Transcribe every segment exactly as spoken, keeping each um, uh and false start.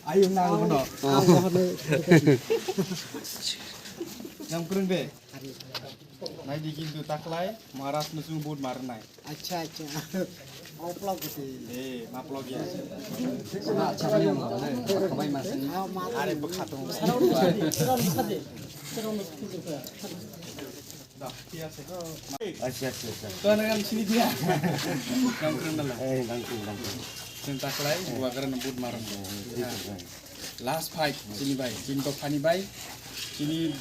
Ayung na ang bono. Nang kurung de. Nai di kintu taklai Maharaj no sung vote marnai. Acha, acha. Oplok gati. Eh, maplok ya. Ma, acha, ma, ma, ma, ma, ma, ma, ma. Are bwkha tong. Acha, acha, acha. To nang sini dia. Nang kurung na la. Eh, nang kurung, nang kurung. Sing taklai bubagra no vote marnai. Eh, eh. Last fight, chini bai, chini dophani bai, chini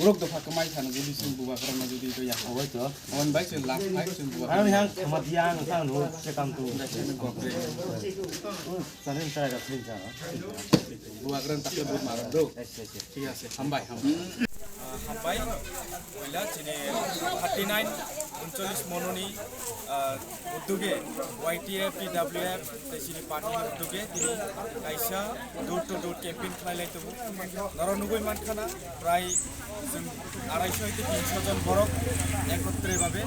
borok dopha kwmai thani jodi chwng bubagrano jodi to ya. Oi to. On bai chwng last fight chwng bubagra. Ang yang sama dia ang sang no se kam tu. Chini gokre. Sana yang saya dah sini sana. Bubagrano takle vote marok do. Yes, yes, yes. Thik ase, hambai, hambai. Ah, hambai. Poila chini thirty nine, uncholish mononi, ah, uduge Y T F, T W F, tei chini party ni uduge tini kaisa door to door campaign khlai lai tongo. Norok nugui mankha na, prai chwng arai sho hai tei tin sho jon borok ekotre babe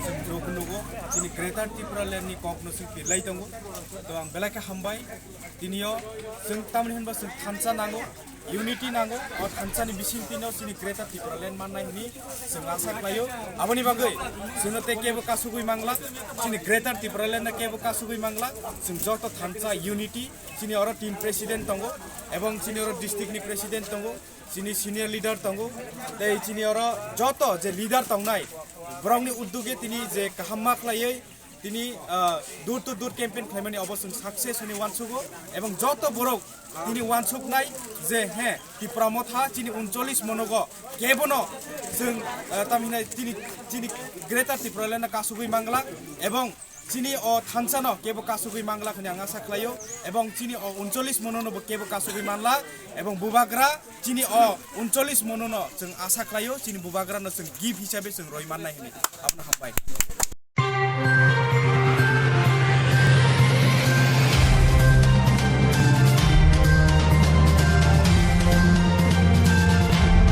chwng nugo nugo chini Greater Tipraland ni kok no chwng pir lai tongo. To ang belai khe hambai. Tinio chwng tamni hinba chwng thansa nango, unity nango, o thansani bising tinio chini Greater Tipraland mannai hwnwi chwng asa khlaio. Aboni bagwi chwngno tei kebo kasugwi mangla, chini Greater Tipraland no kebo kasugwi mangla, chwng joto thansa unity, chini oro tin president tongo, ebong chini oro district ni president tongo, chini senior leader tongo, tei chini oro joto je leader tongnai, borokni uddog-e tini je kaham ma khlaiwi, tini, ah, door to door campaign khlaimani obo chwng success hwnwi uansugo, ebong joto borok tini uansuknai je, he, Tipra Motha chini uncholish monogo kebono chwng, ah, tamhinai tini, chini Greater Tipraland no kasugwi mangla, ebong chini o thansano kebo kasugwi mangla hwnwi ang asa khlaio, ebong chini o uncholish monono bo kebo kasugwi manla, ebong bubagra chini o uncholish monono chwng asa khlaio, chini bubagrano chwng gift hisabe chwng roi mannai hwnwi. Abono hambai.